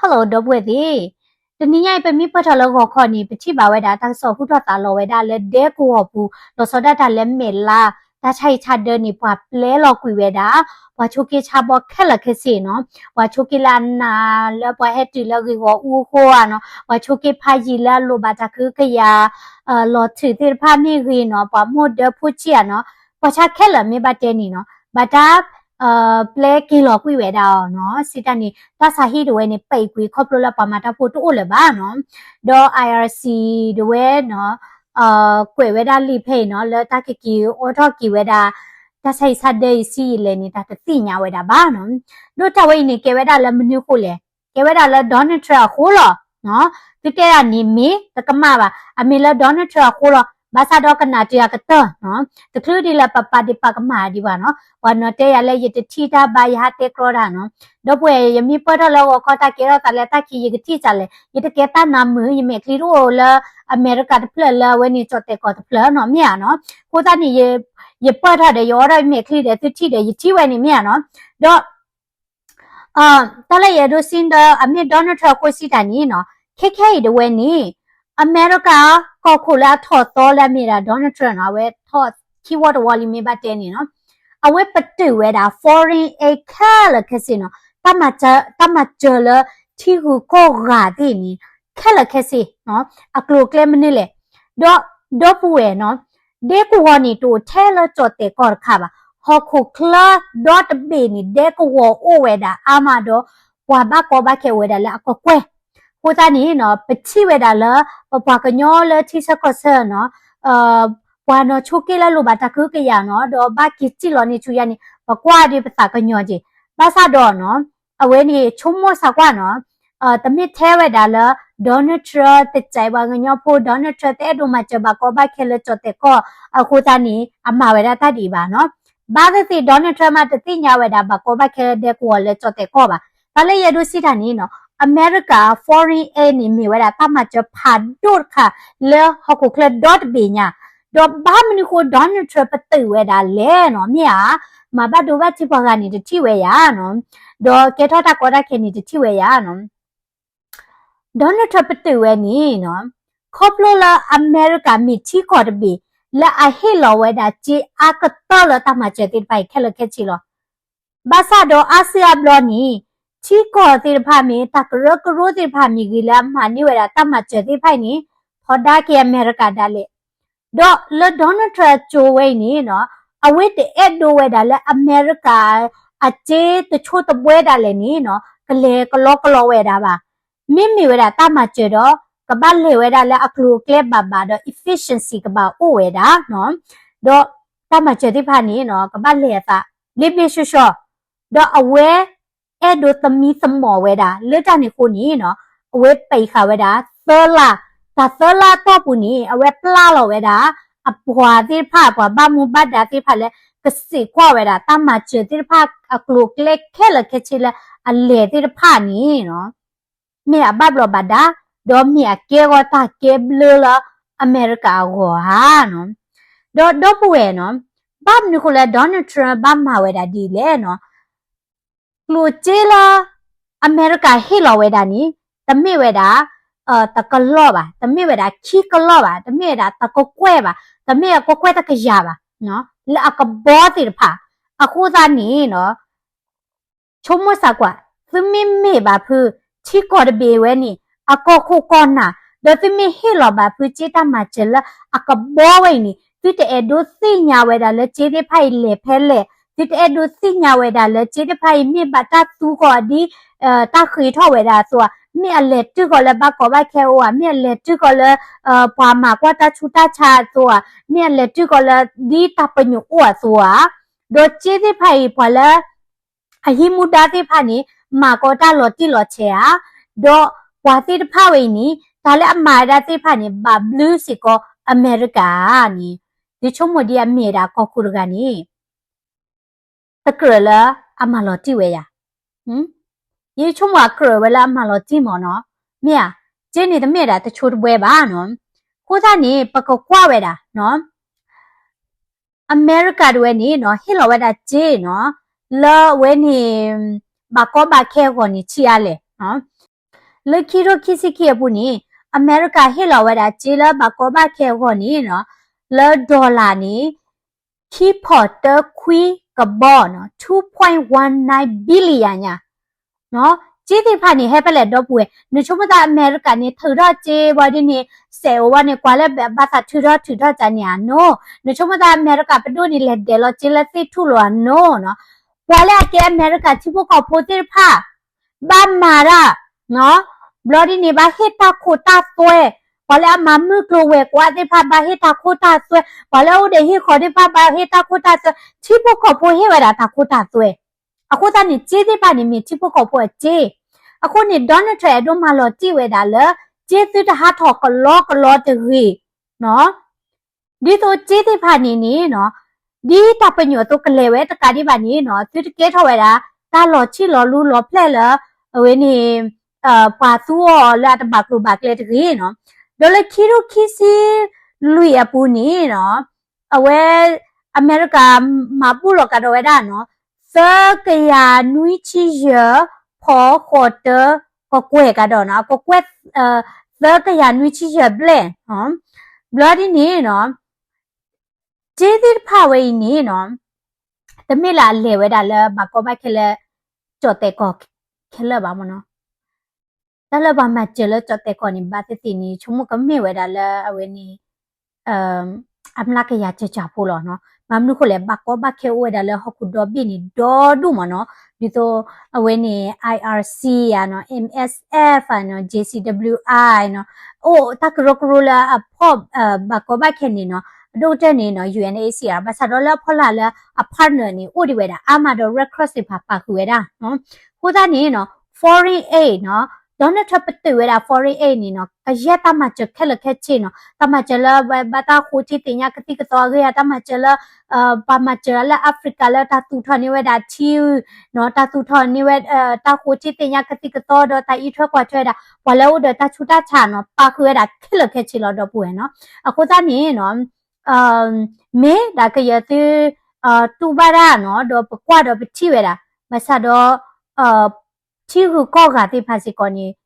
Hello ဒီပုၢ်ဝဲၢ်သ့ၣ်, တနံၤညါအံၤ ပမ့ၢ်ပၢၢ်ထီၣ်လၢဂီၤခီန့ၣ် ပထံၣ်ဘၣ်ဝဲဒၣ် တၢ်ကစီၣ်ဟူထီၣ်သါလီၤဝဲဒၣ်လၢဒဲကဝီၤပူၤ လီၤဆီဒၣ်တၢ်လၢမဲာ်လါ တၢ်ဆါဟံၣ်ဆါဒၢန့ၣ် ပှၤပျဲလီၤကွံာ်ဝဲဒၣ် ပှၤဆိးက့ဆါဘီခဲလၢာ်ခဲဆ့နီၤ, ပှၤဆိးက့လၢအနးလၢပှၤဟဲတုၤလၢဂ့ၢ်ဂီၤအူအဃိဧါနီၤ, ပှၤဆိးက့ဖးယံာ်လၢအလိၣ်ဘၣ်တၢ်ကဟုကယာ် လီၤထုးသ့ၣ်တဖၣ်မ့ၢ်ဂ့ၤနီၤ, ပှၤမိၢ်ဒၢဖိဆံးဧါနီၤ, ပှၤဆါခဲလၢာ်မ့ၢ်ဘၣ်တဲန့ၣ်နီၤ, ဘၣ်တၢ် ပျဲက့ၤလီၤကွံာ်ဝဲဒၣ်အီၤနီၤ, စံးတၢ်န့ၣ် တၢ်ဆါဟံၣ်တဝဲန့ၣ် ပံးကွံာ်ခီဖျိလၢပှၤမၤတၢ်ဖိတအိၣ်လၢၤဘၣ်နီၤ, ဒီး IRC တဝဲနီၤ ကွဲးဝဲဒၣ်လံာ်ဖဲအံၤနီၤ လၢတၢ်ကက့ၤအိးထီၣ်က့ၤဝဲဒၣ် တၢ်ဆါဟံၣ်ဆါဒၢအံၤဆံးယံာ်လဲၣ်န့ၣ် တၢ်တသ့ၣ်ညါဝဲဒၣ်ဘၣ်နီၤ, ဒိၣ်တၢ်ဝဲအံၤန့ၣ် ကဲဝဲဒၣ်လၢမနုၤအဃိလဲၣ်, ကဲဝဲဒၣ်လၢ Donald Trump အဃိလီၤ, သုတဲဒၣ်န့ၣ်မ့ၢ်တကမၣ်ဘၣ်, အမ့ၢ်လၢ Donald Trump အဃိလီၤ, ဘၣ်ဆၣ်ဒီးကနၣ်တၢ်အကတၢၢ်နီၤ, တချုးဒ်လၢပပာ်ဒံးပာ်ကမၣ်ဒံးဘၣ်နီၤ, ပှၤနီၤတဲယၤလၢယတထံၣ်တၢ်ဘၣ် ယဟးတဲကြီတၢ်နီၤ, ဒီပုၢ်ဝဲၢ် ယမ့ၢ်ပၢၢ်ထီၣ်လၢဂီၤခီတၢ်ကဲထီၣ်သးလၢတၢ်ခံ ယကထံၣ်စးလဲၣ်, ယတကဲတၢ်နါမုာ် ယမဲာ်ချံတအိၣ်လၢအမဲရကၤတဖျၢၣ်လၢအဝဲန့ၣ်ကၠီၣ်တဲာ်ကီၢ်တဖျၢၣ်နီၤ မ့ၢ်ဧါနီၤ, အဃိသတးန့ၣ် ယပၢၢ်ထီၣ်ဒီး ယအိးထီၣ်ယမဲာ်ချံဒီးသုထံၣ်ဒီး ယထံၣ်ဝဲန့ၣ်မ့ၢ်ဧါနီၤ, ဒီး တၢ်လၢယအဲၣ်ဒိးစံးဒီး အမ့ၢ် Donald Trump အဃိစံးတၢ်န့ၣ်နီၤ, ခဲခဲအံၤတဝဲန့ၣ် အမဲရကၤကီၢ်ခိၣ်လၢအထီၣ်သီလၢအမ့ၢ်ဒၣ် Donald Trump နီၤ, အဝဲထီၣ်ခံဝီတဝီလံမ့ၢ်ဘၣ်တဲန့ၣ်နီၤ, အဝဲပတုာ်ဝဲဒၣ် foreign aid ခဲလၢာ်ခဲဆ့နီၤ, တၢ်မၤစၢၤလၢထံဂုၤကီၢ်ဂၤသ့ၣ်န့ၣ် ခဲလၢာ်ခဲဆ့နီၤ, အကျိၤအကျဲမနုၤလဲၣ်, ဒီး ဒီပုၢ်ဝဲၢ်နီၤ, ဒဲကဝီၤန့ၣ် တအိၣ်ထဲလၢကၠီၣ်တဲာ်ကီၢ်တခါဘၣ်, ဟီၣ်ခိၣ်ချၢဒီတဘ့ၣ်န့ၣ် ဒဲကဝီၤအိၣ်ဝဲဒၣ်အါမးဒီး ပှၤဘၣ်ကီဘၣ်ခဲအိၣ်ဝဲဒၣ်လၢအကီၢ်ကွဲၢ်, အဃိသတးန့ၣ်နီၤ, ပထံၣ်ဝဲဒၣ်လၢ ပပှၤကညီလၢထံဆၢကီၢ်ဆၢနီၤ, ပှၤနီၤဆိးက့လၢလိၣ်ဘၣ်တၢ်ကဟုကယာ်နီၤ, ဒီးဘၣ်က့ၤစံၣ်လီၤန့ၢ်ဆူယၤန့ၣ် ပကွၢ်ဒီးပသးကညီၤက့ၤ, ဘၣ်ဆၣ်ဒီးနီၤ, အဝဲန့ၣ်ဆိကမိၣ်စးကွၢ်နီၤ, တမ့ၢ်ထဲဝဲဒၣ်လၢ Donald Trump တစဲးပှၤကညီဖိ Donald Trump တအဲၣ်ဒိးမၤစၢၤဘၣ်ကီဘၣ်ခဲလၢကၠီၣ်တဲာ်ကီၢ်အဃိသတးန့ၣ် အမၤဝဲဒၣ်တၢ်ဒ်အံၤဘၣ်နီၤ, ဘၣ်သ့ၣ်သ့ၣ် Donald Trump မးတသ့ၣ်ညါဝဲဒၣ်ဘၣ်ကီဘၣ်ခဲလၢဒဲကဝီၤလၢကၠီၣ်တဲာ်ကီၢ်ဘၣ်, တၢ်လၢယအဲၣ်ဒိးစံးတၢ်န့ၣ်နီၤ, အမဲရကၤ foreign aid န့ၣ် မ့ၢ်ဝဲဒၣ်တၢ်မၤစၢၤဖးဒိၣ်တခါလၢဟီၣ်ခိၣ်ချၢဒီတဘ့ၣ်ညါ, ဒီးဘၣ်မနုၤဃိ Donald Trump ပတုာ်ဝဲဒၣ်လဲၣ်နီၤ, မ့ၢ်ဧါ, မၤဘၣ်ဒိဘၣ်ထံးပှၤဂၤန့ၣ်တထံၣ်ဝဲယၤနီၤ, ဒီးကဲထီၣ်တၢ်ကီတၢ်ခဲန့ၣ်တထံၣ်ဝဲယၤနီၤ Donald Trump ပတုာ်ဝဲန့ၣ်နီၤ, ခီဖျိလၢအမဲရကၤမ့ၢ်ထံကီၢ်တဘ့ၣ် လၢအဟ့ၣ်လီၤဝဲဒၣ်စ့အါကတၢၢ်လၢတၢ်မၤစၢၤသ့ၣ်တဖၣ်အံၤ ခဲလၢာ်ခဲဆ့လီၤ. ဘၣ်ဆၣ်ဒီးအါစုအါဘျီန့ၣ် ထံကီၢ်သ့ၣ်တဖၣ်မ့ၢ် တၢ်ကရၢကရိသ့ၣ်တဖၣ်မ့ၢ်ဂ့ၤလၢအမၤန့ၢ်ဝဲဒၣ်တၢ်မၤစၢၤသ့ၣ်တဖၣ်အံၤန့ၣ် ထီဒါက့ၤအမဲရကၤဒၣ်လဲာ် ဒီးလၢ Donald Trump အစိၤဝဲအံၤန့ၣ်နီၤ, အဝဲတအဲၣ်ဒိးဝဲဒၣ်လၢအမဲရကၤ အစ့တဆိတဘှဲဒၣ်လဲာ်န့ၣ်နီၤ, ကလဲၤကလီကလီဝဲဒၣ်ဘၣ်. မ့မ့ၢ်ဝဲဒၣ်တၢ်မၤစၢၤဒီး ကဘၣ်လဲၤဝဲဒၣ်လၢအကျိၤအကျဲဘၣ်ဘၣ်ဒီး efficiency ကဘၣ်အိၣ်ဝဲဒၣ်နီၤ, ဒီးတၢ်မၤစၢၤသ့ၣ်တဖၣ်န့ၣ်နီၤ ကဘၣ်လဲၤအသး ဘျ့ဘျ့ဆှီဆှီ, ဒီးအဝဲ အဲၣ်ဒိးသမံသမိးဝဲဒၣ် လၢတၢ်န့ၣ်အဃိန့ၣ်နီၤ, အဝဲပာ်ဃာ်ဝဲဒၣ် သၢလါ, တၢ်သၢလါအတီၢ်ပူၤန့ၣ် အဝဲပျၢ်လီၤဝဲဒၣ် အပှၤသ့ၣ်တဖၣ် ပှၤဘၣ်မူဘၣ်ဒါသ့ၣ်တဖၣ်လၢ ကစံးကွၢ်ဝဲဒၣ် တၢ်မၤစၢၤသ့ၣ်တဖၣ် အကျိၤအကျဲခဲလၢာ်ခဲဆ့လၢအလဲၤသ့ၣ်တဖၣ်န့ၣ်နီၤ မ့ၢ်အဘၣ်ဘျီးဘၣ်ဒါ, ဒီးမ့ၢ်အကဲဂီၤတၢ်ကဲဘျုးလၢအမဲရကၤအဂီၢ်ဧါနီၤ. ဒီးဒီပုၢ်ဝဲၢ်နီၤ, ဘၣ်မနုၤဃိလၢ Donald Trump ဘၣ်မၤဝဲဒၣ်ဒ်လဲၣ်နီၤ. ကျိၣ်စ့လၢအမဲရကၤဟ့ၣ်လီၤဝဲဒၣ်န့ၣ် တမ့ၢ်ဝဲဒၣ် တကလီၢ်ဘၣ်, တမ့ၢ်ဝဲဒၣ်ခံကလီၢ်ဘၣ်, တမ့ၢ်ဝဲဒၣ်တကကွဲၢ်ဘၣ်, တမ့ၢ်အကကွဲၢ်တကယၤဘၣ်, လၢအကဘီသ့ၣ်တဖၣ်, အဃိသတးန့ၣ်နီၤ ဆိကမိၣ်စးကွၢ်, သုမ့မ့ၢ်ဘၣ်ဖု ထံကီၢ်တဘ့ၣ်ဝဲန့ၣ် အကီၢ်ခိၣ်ကီၢ်နၢ်, ဒီးသုမ့ၢ်ဟ့ၣ်လီၤဘၣ်ဖုစ့တၢ်မၤစၢၤလၢအကဘီဝဲအံၤန့ၣ် သုတအဲၣ်ဒိးသ့ၣ်ညါဝဲဒၣ်လၢစ့သ့ၣ်တဖၣ်အံၤလဲၤဖဲလဲၣ်, သုတအဲၣ်ဒိးသ့ၣ်ညါဝဲဒၣ်လၢစ့သ့ၣ်တဖၣ်အံၤ မ့ၢ်ဘၣ်တၢ်သူဃီၤဒ် တၢ်ဃ့ထီၣ်ဝဲဒၣ်အသိးဧါ, မ့ၢ်အလဲၤတုၤဃီၤလၢဘၣ်ကီဘၣ်ခဲအိၣ်ဧါ, မ့ၢ်အလဲၤတုၤဃီၤလၢ ပှၤမၤကွၢ်တၢ်ဆူးတၢ်ဆါအသိးဧါ, မ့ၢ်အလဲၤတုၤဃီၤလၢဒ်တၢ်ပညိၣ်အိၣ်အသိးဧါ, ဒီးစ့သ့ၣ်တဖၣ်အံၤ ပှၤလၢ အဟံးမူဒါသ့ၣ်တဖၣ်န့ၣ် မၤကီးတၢ်လီၤတံၢ်လီၤဆဲးဧါ, ဒီးပှၤသ့ၣ်တဖၣ်ဝဲအံၤန့ၣ် တၢ်လၢအမၤဝဲဒၣ်သ့ၣ်တဖၣ်န့ၣ် ဘၣ်ဘျုးစ့ၢ်ကီးအမဲရကၤန့ၣ်, ယဆိကမိၣ်ဒ်အမ့ၢ်ဝဲဒၣ်ကီၢ်ခိၣ်တဂၤန့ၣ် တကြၢးလၢအမၤလီၤတံၢ်ဝဲယၤ, ယဆိကမိၣ်အကြၢးဝဲလၢအမၤလီၤတံၢ်မ့ၢ်နီၤ, မ့ၢ်ဧါ, စ့န့ၣ်တမ့ၢ်ဒၣ်တဆိတဘှဲဘၣ်နီၤ, အဃိသတးန့ၣ် ပကကွၢ်ဝဲဒၣ် အမဲရကၤတဝဲန့ၣ်နီၤ ဟ့ၣ်လီၤဝဲဒၣ်စ့နီၤ လၢအဝဲန့ၣ် ဘၣ်ကီဘၣ်ခဲအဂီၢ်န့ၣ် ဆံးအါလဲၣ်နီၤ. လၢခံထိခံဆံခံအပူၤန့ၣ် အမဲရကၤဟ့ၣ်လီၤဝဲဒၣ်စ့လၢဘၣ်ကီဘၣ်ခဲအဂီၢ်န့ၣ်နီၤ လၢ dollar န့ၣ် ခံဖီၣ်တၢခွံကဘီနီၤ two point one nine billion ညါ စ့သ့ၣ်တဖၣ်န့ၣ် ဟဲဖဲလဲၣ်ဒီပုၢ်ဝဲၢ်, နဆိကမိၣ်သးအမဲရကၤန့ၣ် ထုးထီၣ်စ့ဘၣ်ဒ်န့ၣ် စဲးအိၣ်ဝဲန့ၣ် ကွၢ်လၢဘၣ်သးထုးထီၣ်ထုးထီၣ်ကန့ၣ်ဧါနီၤ, နဆိကမိၣ်သးအမဲရကၤပဒိၣ်န့ၣ် လဲၤဒဲးလီၤစ့လၢသ့ၣ်ထူၣ်လီၤဧါနီၤနီၤ, ပှၤလၢအကဲအမဲရကၤထံဖိကီၢ်ဖိသ့ၣ်တဖၣ် ဘၣ်မၤတၢ် ဘျီဒ်န့ၣ် ဘၣ်ဟ့ၣ်တၢ်ခိတၢ်သွဲ, ပှၤလၢအမၤမုၢ်ကျိၤဝဲၤကွာ်သ့ၣ်တဖၣ် ဘၣ်ဟ့ၣ်တၢ်ခိတၢ်သွဲ, ပှၤလၢအအိၣ်ဒီးဟံၣ်ဃီသ့ၣ်တဖၣ် ဘၣ်ဟ့ၣ်တၢ်ခိတၢ်သွဲ, ထံဖိကီၢ်ဖိဟ့ၣ်ဝဲဒၣ်တၢ်ခိတၢ်သွဲ, အဃိသတးန့ၣ် စ့သ့ၣ်တဖၣ်န့ၣ် မ့ၢ်ထံဖိကီၢ်ဖိအစ့, အဃိန့ၣ် Donald Trump အဲၣ်ဒိးမၤလီၤတံၢ်ဝဲဒၣ်လၢ စ့သုတဟးထီၣ်ကလီကလီတဂ့ၤ ဒ်သိးစ့သ့ၣ်တဖၣ်န့ၣ်န့ၣ်နီၤ, ဒ်တၢ်ပညိၣ်အသိးကလဲၤဝဲတကးဒံးဘၣ်န့ၣ်နီၤ, သုတကဲထီၣ်ဝဲဒၣ် တၢ်လီၤထံၣ်လီၤလူလီၤဖျဲၣ်လၢ အဝဲန့ၣ် ပှၤသူအီၤလၢအတဘၣ်ကျိၤဘၣ်ကျဲတဂ့ၤနီၤ, ဒီးလၢခံထိခံဆံလွံၢ်အပူၤန့ၣ်နီၤ, အဝဲ အမဲရကၤမၤဘူၣ်လီၤကဒီးဝဲဒၣ်နီၤ, သၢကယၤနွံဆံယဲၢ် ဖီဃိးတၢ ကကွဲၢ်ကဒီးနီၤ, ကကွဲၢ် သၢကယၤနွံဆံယဲၢ်ဘျဲၣ်, ဘျီဒ်န့ၣ်နီၤ စ့သ့ၣ်တဖၣ်ဝဲအံၤန့ၣ်နီၤ, တမ့ၢ်လၢအလဲၤဝဲဒၣ်လၢဘၣ်ကီဘၣ်ခဲလၢ ကၠီၣ်တဲာ်ကီၢ်ခဲလၢာ်ဘၣ်မ့ၢ်နီၤ, တၢ်လၢပှၤမၤစၢၤလၢကၠီၣ်တဲာ်ကီၢ်န့ၣ် ဘၣ်သ့ၣ်သ့ၣ်န့ၣ် ဆိကမိၣ်ကမ့ၢ်ဝဲဒၣ်လၢအဝဲန့ၣ် အမျးကယၤကၠၢ်ကၠၢ်ဖိလီၤနီၤ, ဘၣ်မနုၤဃိလဲၣ် ဘၣ်ကီဘၣ်ခဲအိၣ်ဝဲဒၣ်လၢဟီၣ်ခိၣ်ဒီဘ့ၣ်န့ၣ် ဒီဒူၣ်မ့ၢ်နီၤ, ဒ်သိး အဝဲန့ၣ် IRC ဧါနီၤ, MSF ဧါနီၤ, JCWI နီၤ, အိၣ်တၢ်ကရၢကရိလၢအဖီၣ် ဘၣ်ကီဘၣ်ခဲန့ၣ်နီၤ, အဒိၣ်ကတၢၢ်န့ၣ်နီၤ UNHCR ဘၣ်ဆၣ်ဒီးလၢအဖီလာ်လၢအ partner န့ၣ် အိၣ်ဒံးဝဲဒၣ် အါမးဒီး Red Cross သ့ၣ်တဖၣ်ပာ်ဃုာ်ဝဲဒၣ်, အဃိသတးန့ၣ်နီၤ foreign aid နီၤ, Donald Trump ပတုာ်ဝဲဒၣ် foreign aid န့ၣ်နီၤ ကယဲၢ်တၢ်မၤစၢၤခဲလၢာ်ခဲဆ့နီၤ, တၢ်မၤစၢၤလၢဘၣ်တၢ်ဃိထံသ့ၣ်ညါကသံၣ်ကသီအဂ့ၢ်ဧါ, တၢ်မၤစၢၤလၢ ပှၤမၤစၢၤလၢ Africa လၢတၢ်သူၣ်ထီၣ်န့ၢ်ဝဲဒၣ်ထံနီၤ, တၢ်သူၣ်ထီၣ်န့ၢ်ဝဲ တၢ်ဃိထံသ့ၣ်ညါကသံၣ်ကသီဒီးတၢ်အံးထွဲကွၢ်ထွဲဝဲဒၣ် ပှၤလၢအအိၣ်ဒီးတၢ်ဆူးတၢ်ဆါနီၤ, ပာ်ဃုာ်ဝဲဒၣ်ခဲလၢာ်ခဲဆ့လီၤဒီပုၢ်ဝဲၢ်နီၤ, အဃိသတးန့ၣ်နီၤ မ့ၢ်ဒၣ်ကယဲၢ်သု တူၢ်ဘၣ်တၢ်နီၤ, ဒီးပကွၢ်ဒီးပထံၣ်ဝဲဒၣ်, ဘၣ်ဆၣ်ဒီး ထံဂုၤကီၢ်ဂၤသ့ၣ်တဖၣ်စ့ၢ်ကီးန့ၣ်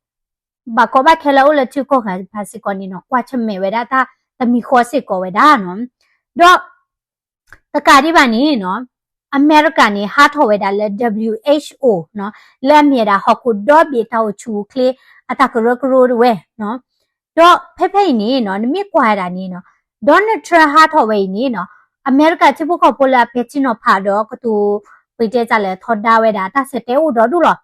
ဘၣ်ကီဘၣ်ခဲလၢအအိၣ်လၢထံဂုၤကီၢ်ဂၤသ့ၣ်တဖၣ်စ့ၢ်ကီးန့ၣ်နီၤ ကွၢ်ဆၢၣ်မဲာ်ဝဲဒၣ်တၢ်တမံၤဃီစ့ၢ်ကီးဝဲဒၣ်နီၤ, ဒီး တကးဒံးဘၣ်န့ၣ်နီၤ အမဲရကၤန့ၣ် ဟးထီၣ်ဝဲဒၣ်လၢ WHO နီၤ, လၢအမ့ၢ်ဝဲဒၣ်ဟီၣ်ခိၣ်ဒီဘ့ၣ်တၢ်အိၣ်ဆူၣ်အိၣ်ချ့အတၢ်ကရၢကရိတဝဲနီၤ, ဒီးဖဲဖဲအံၤန့ၣ်နီၤ နမ့ၢ်ကွၢ်ဝဲဒၣ်န့ၣ်နီၤ Donald Trump ဟးထီၣ်ဝဲအံၤန့ၣ်နီၤ အမဲရကၤထံဖိကီၢ်ဖိလၢအပဲာ်ထံနီၤဖးဒီးကတိၤပှ့ၤတဲတၢ်လဲၣ်ထီဒါဝဲဒၣ်တၢ်ဆၢတဲာ်အိၣ်ဒီဒူၣ်လီၤ,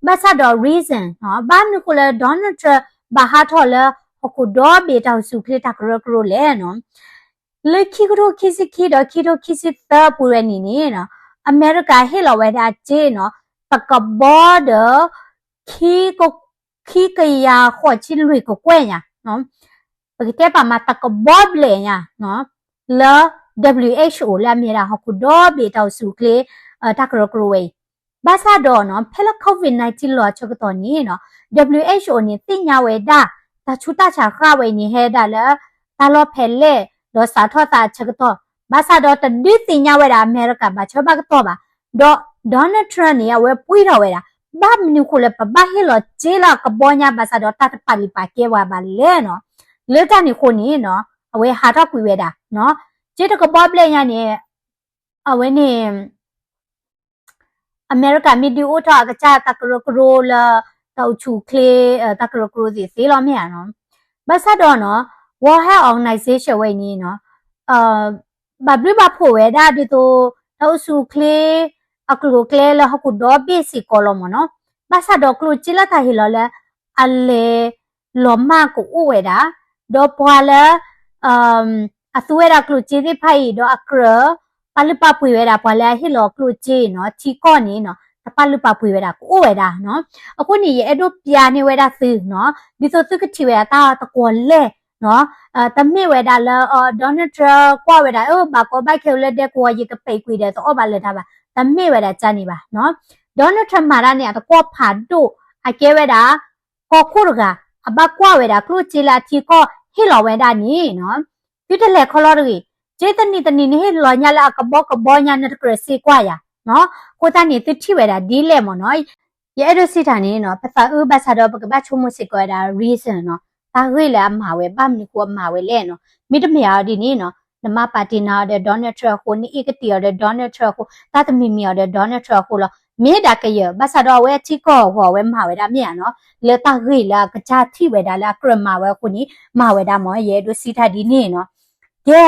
ဘၣ်ဆၣ်ဒီး reason နီၤ ဘၣ်မနုၤဃိလၢ Donald Trump ဘၣ်ဟးထီၣ်လၢဟီၣ်ခိၣ်ဒီဘ့ၣ်တၢ်အိၣ်ဆူၣ်အိၣ်ချ့တၢ်ကရၢကရိလဲၣ်နီၤ လၢခံကထိခံဆံခံဒီးခံကထိခံဆံသၢအပူၤဝဲန့ၣ်န့ၣ်နီၤ အမဲရကၤဟ့ၣ်လီၤဝဲဒၣ်စ့နီၤ တကဘီဒီး ခံကယၤဃိးဆံလွံၢ်ကကွဲၢ်ညါ, ပကတဲပာ်မးတကဘီဘျဲၣ်ညါ လၢ WHO လၢအမ့ၢ်ဝဲဒၣ်ဟီၣ်ခိၣ်ဒီဘ့ၣ်တၢ်အိၣ်ဆူၣ်အိၣ်ချ့ တၢ်ကရၢကရိဝဲအံၤ, ဘၣ်ဆၣ်ဒီးနီၤ ဖဲလၢ COVID nineteen လီၤအဆၢကတီၢ်န့ၣ်နီၤ WHO န့ၣ် သ့ၣ်ညါဝဲဒၣ် တၢ်ဆူးတၢ်ဆါဃၣ်ဝဲအံၤန့ၣ် ဟဲဒၣ်လၢ တၢ်လီၢ်ဖဲလဲၣ် ဒီးစးထီၣ်သးအဆၢကတီၢ်, ဘၣ်ဆၣ်ဒီးတဒုးသ့ၣ်ညါဝဲဒၣ်အမဲရကၤဘၣ်ဆၢဘၣ်ကတီၢ်ဘၣ်, ဒီး Donald Trump န့ၣ် အဝဲပှံၢ်ထီၣ်ဝဲဒၣ် ဘၣ်မနုၤဃိလၢပဘၣ်ဟ့ၣ်လီၤစ့လၢအကဘီညါဘၣ်ဆၣ်ဒီးတၢ်တပာ်လုၢ်ပာ်ကဲပှၤဘၣ်လဲၣ်နီၤ, လၢတၢ်န့ၣ်အဃိန့ၣ်နီၤ အဝဲဟးထီၣ်ကွံာ်ဝဲဒၣ်နီၤ, စ့တကဘီဘျဲၣ်ညါန့ၣ် အဝဲန့ၣ် အမဲရကၤမ့ၢ်ဒုးအိၣ်ထီၣ်အကစၢ်တၢ်ကရၢကရိလၢ တၢ်အိၣ်ဆူၣ်အိၣ်ချ့ တၢ်ကရၢကရိသ့ၣ်သ့လီၤမ့ၢ်ဧါနီၤ, ဘၣ်ဆၣ်ဒီးနီၤ World Health Organization ဝဲအံၤန့ၣ်နီၤ ဘၣ်ဘျုးဘၣ်ဖှိၣ်ဝဲဒၣ်ဒ်သိး တၢ်အိၣ်ဆူၣ်အိၣ်ချ့ အကျိၤအကျဲလၢဟီၣ်ခိၣ်ဒီဘ့ၣ်စ့ၢ်ကီးလီၤမ့ၢ်နီၤ, ဘၣ်ဆၣ်ဒီးကျိၣ်စ့လၢတၢ်ဟ့ၣ်လီၤလၢ အလဲၤလီၤမၢ်ကအိၣ်ဝဲဒၣ်, ဒီးပှၤလၢ အသူဝဲဒၣ်ကျိၣ်စ့သ့ၣ်တဖၣ်အံၤ ဒီးအကြၢး ပာ်လုၢ်ပာ်ပှ့ၤဝဲဒၣ် ပှၤလၢအဟ့ၣ်လီၤကျိၣ်စ့နီၤ ထံကီၢ်န့ၣ်နီၤ တပာ်လုၢ်ပာ်ပှ့ၤဝဲဒၣ်ကအိၣ်ဝဲဒၣ်နီၤ, အဃိန့ၣ် ယအဲၣ်ဒိးပျးန့ၢ်ဝဲဒၣ်သုနီၤ ဒ်သိးသုကထံၣ်ဝဲဒၣ်တၢ်တကွီၢ်လဲၢ်နီၤ, တမ့ၢ်ဝဲဒၣ်လၢ Donald Trump ကွၢ်ဝဲဒၣ် အၢ ဘၣ်ကီဘၣ်ခဲလၢဒဲကဝီၤ ယကပဲာ်ကွံာ်ဒီးတအီၣ်ဘၣ်လၢၤတၢ်ဘၣ်, တမ့ၢ်ဝဲဒၣ်ကန့ၣ်ဘၣ်နီၤ, Donald Trump မၤတၢ်န့ၣ် အတကွီၢ်ဖးဒိၣ် အကဲဝဲဒၣ် ကီၢ်ခိၣ်တဂၤ အဘၣ်ကွၢ်ဝဲဒၣ်ကျိၣ်စ့လၢအထံကီၢ်ဟ့ၣ်လီၤဝဲဒၣ်န့ၣ်နီၤ, သုတလဲၤခီလီၤတဂ့ၤ, စ့တနံၤတနံၤန့ၣ်ဟ့ၣ်လီၤညါလၢအကဘီကဘီညါ နတကြၢးစ့ကွၢ်ယၤနီၤ, အဃိသတးန့ၣ် သုထံၣ်ဝဲဒၣ်ဒ်လဲၣ်မ့ၢ်နီၤ ယအဲၣ်ဒိးစံးတၢ်န့ၣ်နီၤ ပသးအုးဘၣ်ဆၣ်ဒီးပကဘၣ်ဆိကမိၣ်စ့ၢ်ကီးဝဲဒၣ် reason နီၤ, တၢ်ဂ့ၢ်လၢအမၤဝဲ ဘၣ်မနုၤဃိအမၤဝဲလဲၣ်နီၤ. မ့တမ့ၢ်အီၤဒ်န့ၣ်နီၤ နမၤပာ်တ့ၢ်နၤအီၤဒီး Donald Trump အဃိ, နအ့ၣ်ကတံၢ်အီၤဒီး Donald Trump အဃိ, တၢ်တမံၤမံၤအီၤဒီး Donald Trump အဃိလီၤ. မ့ၢ်ဒၣ်ကယၢၢ် ဘၣ်ဆၣ်ဒီးအဝဲအထံကီၢ်အဂီၢ် အဝဲမၤဝဲဒၣ်မ့ၢ်ဧါနီၤ, လၢတၢ်ဂ့ၢ်လၢအကစၢ်ထံၣ်ဝဲဒၣ်လၢအကြၢးမၤဝဲအဃိန့ၣ် မၤဝဲဒၣ်မၢ်, ယအဲၣ်ဒိးစံးတၢ်ဒ်န့ၣ်နီၤ. ကဲ,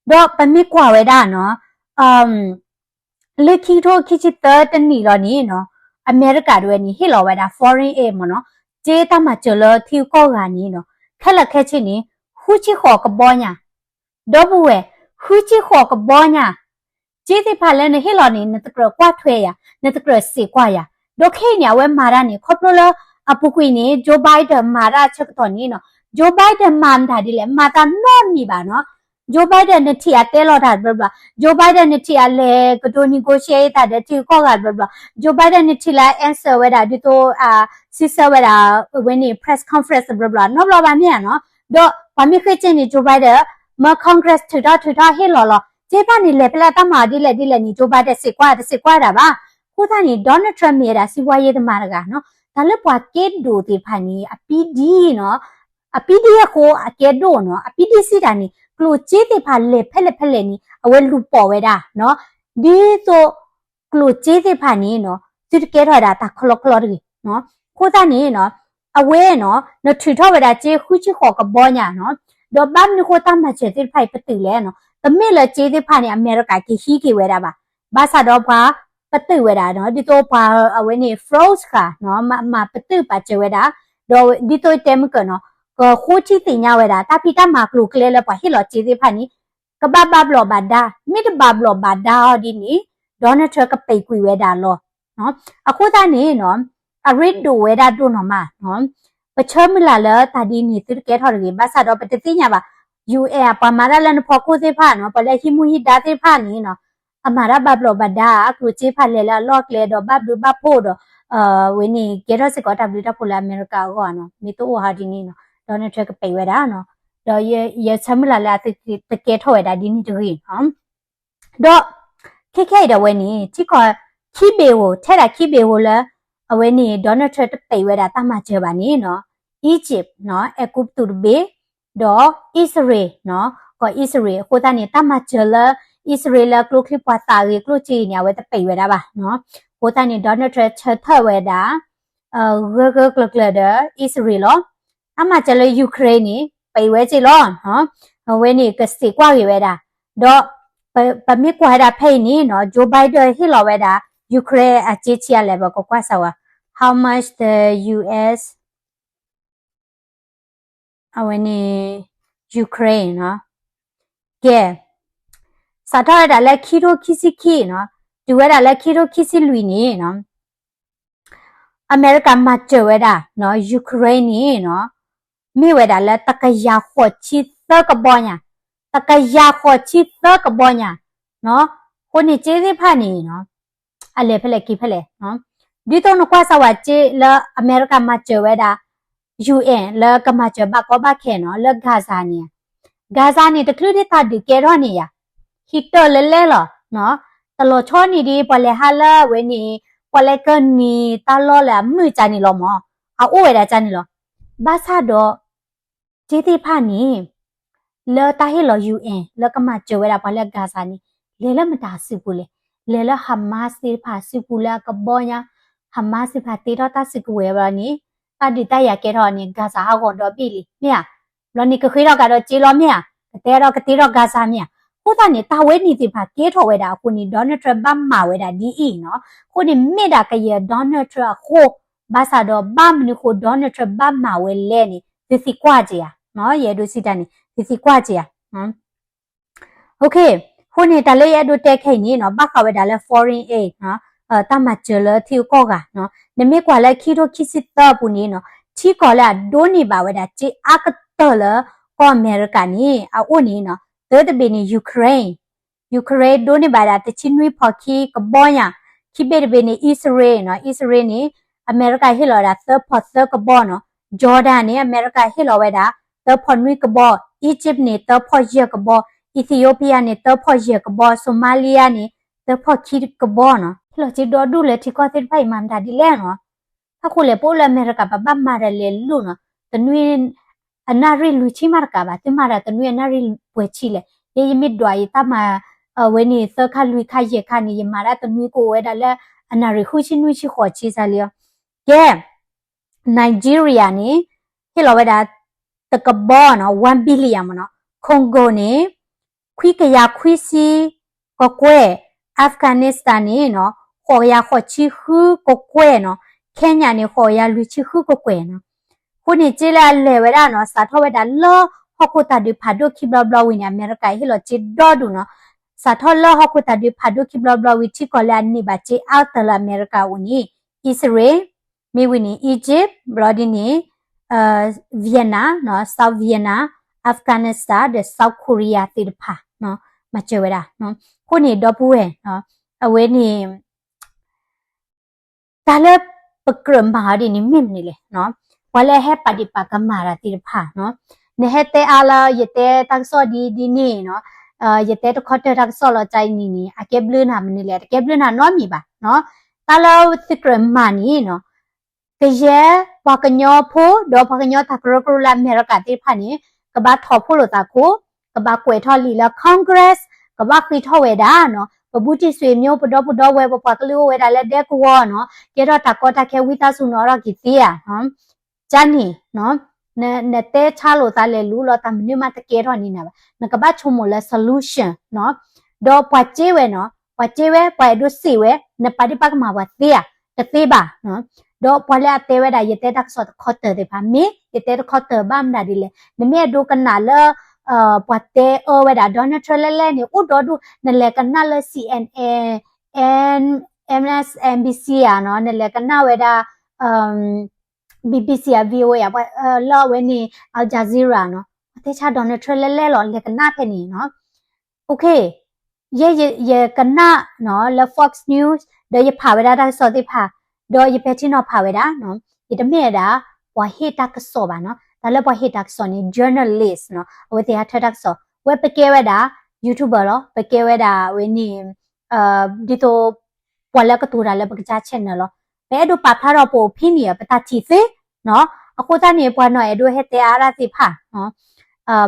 ဒီးပမ့ၢ်ကွၢ်ဝဲဒၣ်နီၤ လၢခံကထိခံဆံသၢတနံၣ်လီၤန့ၣ်နီၤ, အမဲရကၤတဝဲန့ၣ် ဟ့ၣ်လီၤဝဲဒၣ် foreign aid မၢ်နီၤ, စ့တၢ်မၤစၢၤလၢထံဂုၤကီၢ်ဂၤန့ၣ်နီၤ, ခဲလၢာ်ခဲဆ့န့ၣ် ဃုဆံဃိးကဘီညါ, ဒီပုၢ်ဝဲၢ်, ဃုဆံဃိးကဘီညါ, စ့သ့ၣ်တဖၣ်လၢနဟ့ၣ်လီၤန့ၣ် နတကြၢးကွၢ်ထွဲယၤ, နတကြၢးစံးကွၢ်ယၤ, ဒီးခဲအံၤန့ၣ် အဝဲမၤတၢ်န့ၣ် ခီဖျိလၢ အပူၤကွံာ်န့ၣ် Joe Biden မၤတၢ်ဆၢကတီၢ်န့ၣ်နီၤ, Joe Biden မၤမတၤဒ်လဲၣ်, မၤတၢ်နီတမံၤဘၣ်နီၤ. Joe Biden နထံၣ်အတဲလီၤတၢ်တဘျီဘျီ, Joe Biden နထံၣ်အလဲၤကဒိ negotiate တၢ်ဒီးထံဂုၤကီၢ်ဂၤတဘျီဘျီ, Joe Biden နထံၣ်လၢ answer ဝဲဒၣ် ဒ်သိး စံးဆၢဝဲဒၣ် ဝဲန့ၣ် press conference တဘျီဘျီ နီတဘျီဘၣ်မ့ၢ်ဧါနီၤ. ဒီးပှၤမ့ၢ်ဃ့စ့န့ၣ် Joe Biden မၢ Congress ထုးထီၣ်ထုးထီၣ်ဟ့ၣ်လီၤလီၤ, စ့တဖၣ်န့ၣ် လဲၤဖဲလဲၣ် တၢ်မၤအီၤဒ်လဲၣ်ဒ်လဲၣ်န့ၣ် Joe Biden စံးကွၢ်တစံးကွၢ်တၢ်ဘၣ်. အဃိသတးန့ၣ် Donald Trump မ့ၢ်ဝဲဒၣ် စံးဝါယ့တမၤတဂၤနီၤ, တၢ်လၢပှၤကဲဒိၣ်သ့ၣ်တဖၣ်န့ၣ် အပံဒံနီၤ, အပံဒံအဃိအကဲဒိၣ်နီၤ, အပံဒံစံးတၢ်န့ၣ် ကျိၣ်စ့သ့ၣ်တဖၣ်လဲၤဖဲလဲၣ်ဖဲလဲၣ်န့ၣ် အဝဲလူၤပိာ်ဝဲဒၣ်နီၤ, ဒ်သိး ကျိၣ်စ့သ့ၣ်တဖၣ်န့ၣ်နီၤ သုတကဲထီၣ်ဝဲဒၣ်တၢ်ကလီကလီတဂ့ၤနီၤ. အဃိသတးန့ၣ်နီၤ အဝဲနီၤ နထုးထီၣ်ဝဲဒၣ်စ့ဃုဆံဃိးကဘီညါနီၤ, ဒီးဘၣ်မနုၤဃိတၢ်မၤစၢၤသ့ၣ်တဖၣ်အံၤပတုာ်လဲၣ်နီၤ, တမ့ၢ်လၢစ့သ့ၣ်တဖၣ်န့ၣ် အမဲရကၤက့ၤဟံးက့ၤဝဲဒၣ်ဘၣ်, ဘၣ်ဆၣ်ဒီးပှၤပတုာ်ဝဲဒၣ်နီၤ, ဒ်သိးပှၤအဝဲန့ၣ် fraud ဃာ်နီၤ, မၤပတုာ်ပာ်စၢၤဝဲဒၣ်, ဒီးဒ်သိးတဲမုၢ်ကၢနီၤ ကဃိထံသ့ၣ်ညါဝဲဒၣ် တၢ်ဖံးတၢ်မၤကျိၤကျဲလၢပှၤဟ့ၣ်လီၤစ့သ့ၣ်တဖၣ်န့ၣ် ကဘၣ်ဘၣ်ဘျီးဘၣ်ဒါ, မ့ၢ်တဘၣ်ဘျီးဘၣ်ဒါအီၤဒ်န့ၣ် Donald Trump ကပံာ်ကွံာ်ဝဲဒၣ်လီၤ. အဃိသတးန့ၣ်နီၤ အရ့ဒိၣ်ဝဲဒၣ်ဒိၣ်နီၢ်မးနီၤ, ပဆၢမုၢ်လၢ်လၢတၢ်ဒ်န့ၣ်သုတကဲထီၣ်တဂ့ၤ, ဘၣ်ဆၣ်ဒီးပတသ့ၣ်ညါဘၣ် ယူၢ်အဲၣ် ပှၤမၤတၢ်လၢနဖီခိၣ်သ့ၣ်တဖၣ်နီၤ, ပှၤလၢဟံးမူဟံးဒါသ့ၣ်တဖၣ်န့ၣ်နီၤ, အမၤတၢ်ဘၣ်ဘျီးဘၣ်ဒါ အကျိၣ်စ့တဖၣ်လဲၤလၢအလီၢ်ကျဲဒီးဘၣ်ဘျုးဘၣ်ဖှိၣ်ဒီး ဝဲန့ၣ် ကဲထီၣ်စ့ၢ်ကီးတၢ်ဘျုးတၢ်ဖှိၣ်လၢအမဲရကၤအဂီၢ်နီၤ, မ့ၢ်တအိၣ်ဟးဒ်န့ၣ်နီၤ Donald Trump ကပံာ်ဝဲဒၣ်နီၤ, ဒီးယဆၢမုၢ်လၢ်လၢအသုတကဲထီၣ်ဝဲဒၣ်ဒ်န့ၣ်တဂ့ၤနီၤ. ဒီး ခဲခဲအံၤဒီးဝဲန့ၣ် ထံကီၢ်ခံဘ့ၣ်ဧိၤ ထဲဒၣ်ခံဘ့ၣ်ဧိၤလၢ အဝဲန့ၣ် Donald Trump တပံာ်ဝဲဒၣ်တၢ်မၤစၢၤဘၣ်န့ၣ်နီၤ, Egypt နီၤ အဲၤကူပတူးတဘ့ၣ်, ဒီးအံၣ်စရ့လးနီၤ, ကီၢ်အံၣ်စရ့လး အဃိသတးန့ၣ် တၢ်မၤစၢၤလၢ အံၣ်စရ့လးလၢကျိချံမျိာ်သၣ်အဂ့ၤ ကျိၣ်စ့အံၤန့ၣ် အဝဲတပံာ်ဝဲဒၣ်ဘၣ်နီၤ, အဃိသတးန့ၣ် Donald Trump ဆၢထၢၣ်ဝဲဒၣ် ဂၢၢ်ဂၢၢ်ကျၢၤကျၢၤဒီးအံၣ်စရ့လးလီၤ. တၢ်မၤစၢၤလၢ Ukraine န့ၣ် ပံာ်ဝဲစ့ၢ်လီၤ. အဝဲန့ၣ်ကစံးကွၢ်က့ၤဝဲဒၣ်, ဒီး ပမ့ၢ်ကွၢ်ဝဲဒၣ်ဖဲအံၤန့ၣ်နီၤ Joe Biden ဟ့ၣ်လီၤဝဲဒၣ် Ukraine အစ့ဆံးအါလဲၣ် ပကကွၢ်စၢၤဝဲ how much the U S အဝဲန့ၣ် Ukraine နီၤ, ကဲ စးထီၣ်ဝဲဒၣ်လၢခံထိခံဆံခံနီၤ, တုၤဝဲဒၣ်လၢခံထိခံဆံလွံၢ်န့ၣ်နီၤ အမဲရကၤမၤစၢၤဝဲဒၣ်နီၤ Ukraine န့ၣ်နီၤ မ့ၢ်ဝဲဒၣ်လၢတကယၤဃိးဆံသၢကဘီညါ, တကယၤဃိးဆံသၢကဘီညါနီၤ, အဃိန့ၣ်စ့သ့ၣ်တဖၣ်န့ၣ်နီၤ အလဲၤဖဲလဲၣ်က့ၤဖဲလဲၣ်နီၤ, ဒ်သိးနကွၢ်စၢၤဝဲစ့လၢအမဲရကၤမၤစၢၤဝဲဒၣ် ယူၢ်အဲၣ် လၢကမၤစၢၤဘၣ်ကီဘၣ်ခဲနီၤ လၢ Gaza န့ၣ်, Gaza န့ၣ် တချုးဒံးတၢ်ဒုးကဲထီၣ်န့ၣ်ယၤ ဟံးတၢၢ်လၢလဲၣ်လီၤနီၤ, တလီၤဆီန့ၣ်ဒ် ပှၤလဲၤဟးလၢအဝဲန့ၣ် ပှၤလဲၤကနံၤတၢ်လီၢ်လၢအမုာ်ကန့ၣ်လီၤမၢ်, အအိၣ်ဝဲဒၣ်ကန့ၣ်လီၤ. ဘၣ်ဆၣ်ဒီး စ့သ့ၣ်တဖၣ်န့ၣ် လၢတၢ်ဟ့ၣ်လီၤ ယူၢ်အဲၣ် လၢကမၤစၢၤဝဲဒၣ်ပှၤလၢ Gaza န့ၣ် လဲၤလၢမတၤအစုပူၤလဲၣ်, လဲၤလၢ Hamas သ့ၣ်တဖၣ်အစုပူၤလၢအကဘီညါ, Hamas သ့ၣ်တဖၣ်တ့ထီၣ်တၢ်စုကဝဲၤဘျီန့ၣ် တၢ်ဒုးတၢ်ယၤကဲထီၣ်န့ၣ် Gaza ဟးဂီၤဒီဘ့ၣ်လံ မ့ၢ်ဧါ, ဘျီန့ၣ်ကဃ့ထီၣ်ကဒီးစ့လီၤမ့ၢ်ဧါ, ကတဲဒီးကတ့ထီၣ် Gaza မ့ၢ်ဧါ, အဃိသတးန့ၣ် တၢ်ဝဲန့ၣ်သ့ၣ်တဖၣ်ကဲထီၣ်ဝဲဒၣ်အဃိန့ၣ် Donald Trump ဘၣ်မၤဝဲဒၣ်ဒ်အံၤနီၤ, အဃိန့ၣ်မ့ၢ်ဒၣ်ကယဲၢ် Donald Trump အဃိ ဘၣ်ဆၣ်ဒီးဘၣ်မနုၤဃိ Donald Trump ဘၣ်မၤဝဲလဲၣ်န့ၣ် သုသံကွၢ်က့ၤယၤ, ယအဲၣ်ဒိးစံးတၢ်န့ၣ် သုသံကွၢ်က့ၤယၤ. အဃိန့ၣ် တၢ်လၢယအဲၣ်ဒိးတဲခဲအံၤန့ၣ်နီၤ ဘၣ်ဃးဝဲဒၣ်လၢ foreign aid နီၤ, တၢ်မၤစၢၤလၢထံဂုၤကီၢ်ဂၤနီၤ, နမ့ၢ်ကွၢ်လၢခံထိခံဆံသၢအပူၤန့ၣ်နီၤ, ထံကီၢ်လၢအဒိးန့ၢ်ဘၣ်ဝဲဒၣ်စ့အါကတၢၢ်လၢကီၢ်အမဲရကၤန့ၣ် အအိၣ်န့ၣ်နီၤ, သၢတဘ့ၣ်န့ၣ် Ukraine, Ukraine ဒိးန့ၢ်ဘၣ်ဒၣ်တဆံနွံဖီၣ်ခံကဘီညါ, ခံဘ့ၣ်တဘ့ၣ်န့ၣ် အံၣ်စရ့လးနီၤ, အံၣ်စရ့လးန့ၣ် အမဲရကၤဟ့ၣ်လီၤဝဲဒၣ်သၢဖီၣ်သၢကဘီနီၤ, Jordan န့ၣ် အမဲရကၤဟ့ၣ်လီၤဝဲဒၣ် သၢဖီၣ်နွံကဘီ, Egypt န့ၣ် သၢဖီၣ်ယဲၢ်ကဘီ, Ethiopia န့ၣ် သၢဖီၣ်ယဲၢ်ကဘီ, Somalia န့ၣ် သၢဖီၣ်ခံကဘီနီၤ, ဟ့ၣ်လီၤစ့ဒီဒူၣ်လၢထံကီၢ်သ့ၣ်တဖၣ်အံၤ မၤမတၤဒ်လဲၣ်နီၤ. အဃိလဲၣ် ပအိၣ်လၢအမဲရကၤ ပဘၣ်မၤတၢ်လဲၤလိာ်နီၤ, တနွံ အနၣ်ရံၣ်လွံၢ်ဆံမးတကးဘၣ်, သုမၤတၢ်တနွံအနၣ်ရံၣ်ပှဲၤဆံလဲၣ်. ယဲယမ့ၢ်ဒွးယတၢ်မၤ အဝဲန့ၣ် သၢခါလွံၢ်ခါယဲၢ်ခါန့ၣ် ယမၤတၢ်တနွံကအိၣ်ဝဲဒၣ်လၢ အနၣ်ရံၣ်ဃုဆံနွံဆံဃိးဆံစ့ၢ်လံ. ကဲ Nigeria န့ၣ် ဟ့ၣ်လီၤဝဲဒၣ် တကဘီနီၤ one billion မ့ၢ်နီၤ, Congo န့ၣ် ခွံကယၤခွံဆံကကွဲၢ်, Afghanistan န့ၣ်နီၤ ဃိးကယၤဃိးဆံဃုကကွဲၢ်နီၤ, Kenya န့ၣ် ဃိးကယၤလွံၢ်ဆံဃုကကွဲၢ်နီၤ. အဃိန့ၣ် စ့လၢအလဲၤဝဲဒၣ်နီၤ စးထီၣ်ဝဲဒၣ်လၢဟီၣ်ခိၣ်တၢ်ဒုးဖးဒိၣ်ခံဘျီဘျီဝံၤန့ၣ် အမဲရကၤဟ့ၣ်လီၤစ့ဒီဒူၣ်နီၤ, စးထီၣ်လၢဟီၣ်ခိၣ်တၢ်ဒုးဖးဒိၣ်ခံဘျီဘျီဝံၤ ထံကီၢ်လၢအန့ၢ်ဘၣ်စ့အါတၢ်လၢအမဲရကၤအအိၣ်န့ၣ် အံၣ်စရ့လ် မ့ၢ်ဝံၤန့ၣ် Egypt ဘျီဒ်န့ၣ် Vietnam နီၤ South Vietnam, Afghanistan ဒီး South Korea သ့ၣ်တဖၣ် မၤစၢၤဝဲဒၣ်. အဃိန့ၣ် ဒီပုၢ်ဝဲၢ် အဝဲန့ၣ် တၢ်လၢပကြၢးမၤအီၤဒ်န့ၣ် မ့ၢ်မနုၤလဲၣ်. ပှၤလၢအဟဲပာ်ဒံးပာ်ကမၣ်တၢ်သ့ၣ်တဖၣ် နဟဲတဲအါလၢ ယတဲတၢ်ကစီၣ်ဒ်ဒ်န့ၣ်နီၤ, ယတဲတခီတၢၢ်တၢ်ကစီၣ်လီၤကၢ်အံၤန့ၣ်န့ၣ် အကဲဘျုးနၤမနုၤလဲၣ်, တကဲဘျုးနၤနီတမံၤဘၣ်. တၢ်လၢသုကြၢးမၤန့ၣ်နီၤ ကယဲၢ် ပှၤကညီဖိ ဒီးပှၤကညီတၢ်ကရၢကရိလၢအမဲရကၤသ့ၣ်တဖၣ်န့ၣ် ကဘၣ်ထီၣ်ဖှိၣ်လိာ်သးခိၣ်, ကဘၣ်ကွဲးထီၣ်လံာ်လၢ Congress, ကဘၣ်ဃ့ထီၣ်ဝဲဒၣ်နီၤ ပဘူးတံၢ်ဆွေမျိုး ပဒီပုၢ်ဒီဝဲၢ် ပပှၤကလုာ်အိၣ်ဝဲဒၣ်လၢဒဲကဝီၤနီၤ, ကဲထီၣ်တၢ်ကီတၢ်ခဲ ဝံသးစူၤ နအိးထီၣ်က့ၤသ့ဧါ. ကန့ၣ် နတဲဆါလိာ်သးလဲၤလူၤလီၤ တၢ်မနုၤမးတကဲထီၣ်န့ၢ်နၤဘၣ်. နကဘၣ်ဆိကမိၣ်လၢ solution နီၤ, ဒီးပှၤစ့ဝဲနီၤ, ပှၤစ့ဝဲ ပှၤအဲၣ်ဒိးစံးဝဲ နပာ်ဒ့ၣ်ပာ်ကမၣ်ပှၤသ့ဧါ, တသ့ဘၣ်. ဒီးပှၤလၢအတဲဝဲဒၣ် ယတဲတၢ်ကစီၣ်တခီတၢၢ်သ့ၣ်တဖၣ် မ့ၢ်ယတဲတခီတၢၢ်ဘၣ်မနုၤဒ်လဲၣ်, နမ့ၢ်အဲၣ်ဒိးကနၣ်လၢ ပှၤတဲအၢဝဲဒၣ် Donald Trump လဲၣ်လဲၣ်န့ၣ် အိၣ်ဒီဒူၣ် နလဲၤကနၣ်လၢ C N N, M S N B C ဧါနီၤ, နလဲၤကနၣ်ဝဲဒၣ် B B C ဧါ V O A ဧါ, လၢအဝဲန့ၣ် Al Jazeera နီၤ, ပှၤတဲဆါ Donald Trump လဲၣ်လဲၣ်လီၤ လဲၤကနၣ်ဖဲန့ၣ်နီၤ. ယဲယကနၣ်နီၤ လၢ Fox News ဒီးယဖးဝဲဒၣ်တၢ်ကစီၣ်သ့ၣ်တဖၣ်, ဒီးယပဲာ်ထံနီၤဖးဝဲဒၣ်နီၤ, ယတမ့ၢ်ဝဲဒၣ် ပှၤဟ့ၣ်တၢ်ကစီၣ်ဘၣ်နီၤ, တၢ်လၢပှၤဟ့ၣ်တၢ်ကစီၣ်န့ၣ် journalist နီၤ, အဝဲသ့ၣ်ဟးထၢတၢ်ကစီၣ်, ဝဲပကဲဝဲဒၣ် YouTuber လီၤ, ပကဲဝဲဒၣ်ဝဲန့ၣ် ဒ်သိး ပှၤလၢကတိၤတၢ်လၢပကစၢ် channel လီၤ. ပအဲၣ်ဒိးပာ်ဖျါထီၣ်ပ opinion ပတၢ်ထံၣ်သ့နီၤ. အဃိသတးန့ၣ် ပှၤနီၢ်အဲၣ်ဒိးဟဲတဲအါဒၣ်သ့ၣ်တဖၣ်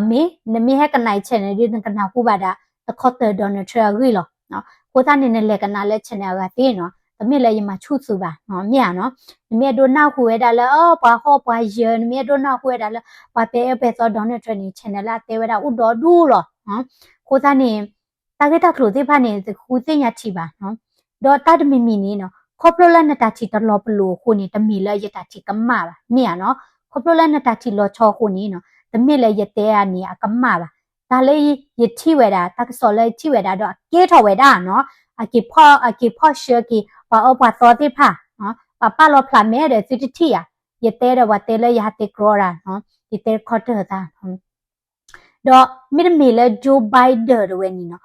မ့ၢ်နမ့ၢ်ဟဲကနၣ်အံၤ channel ဒ်နကနၢ်ဟူဘၣ်ဒၣ် တခီတၢၢ် Donald Trump အဂ့ၢ်လီၤ. အဃိသတးန့ၣ် နလဲၤကနၣ်လၢ channel အဂၤသ့နီၤ, တမ့ၢ်လၢယမၤဆူၣ်သုဘၣ်, မ့ၢ်ဧါနီၤ. နမ့ၢ်အဲၣ်ဒိးနၢ်ဟူဝဲဒၣ်လၢ ပှၤဟီၣ်ပှၤယၢၤ, နမ့ၢ်အဲၣ်ဒိးနၢ်ဟူဝဲဒၣ်လၢ ပှၤပဲာ်အၢပဲာ်သီ Donald Trump န့ၣ် channel လၢအတဲဝဲဒၣ်အိၣ်ဒီဒူၣ်လီၤ. အဃိသတးန့ၣ် တၢ်ဂ့ၢ်တၢ်ကျိၤသ့ၣ်တဖၣ်န့ၣ် တဃုသ့ၣ်ညါထံၣ်ဘၣ်. ဒီးတၢ်တမံၤမံၤန့ၣ်နီၤ ခီဖျိလၢနတၢ်ထံၣ်တလီၤပလိာ်အဃိန့ၣ် တမ့ၢ်လၢယတၢ်ထံၣ်ကမၣ်ဘၣ်, မ့ၢ်ဧါနီၤ. ခီဖျိလၢနတၢ်ထံၣ်လီၤဆီအဃိန့ၣ်နီၤ တမ့ၢ်လၢယတဲအါန့ၣ်အကမၣ်ဘၣ်. တၢ်လၢယထံၣ်ဝဲဒၣ် တၢ်ကစီၣ်လၢယထံၣ်ဝဲဒၣ်ဒီးအကဲထီၣ်ဝဲဒၣ်နီၤ, အက့ၤဖီၣ်, အက့ၤဖီၣ်ဆှၢက့ၤ ပှၤအၢပှၤသီသ့ၣ်တဖၣ်, ပှၤပာ်လီၤဖျါမဲဒီးသုတထံၣ်ဧါ. ယတဲဒီးပှၤတဲလၢယဟးတဲကြီတၢ်, ယတဲခီတၢၢ်သး ဒီးမ့တမ့ၢ်လၢ Joe Biden တဝဲန့ၣ်နီၤ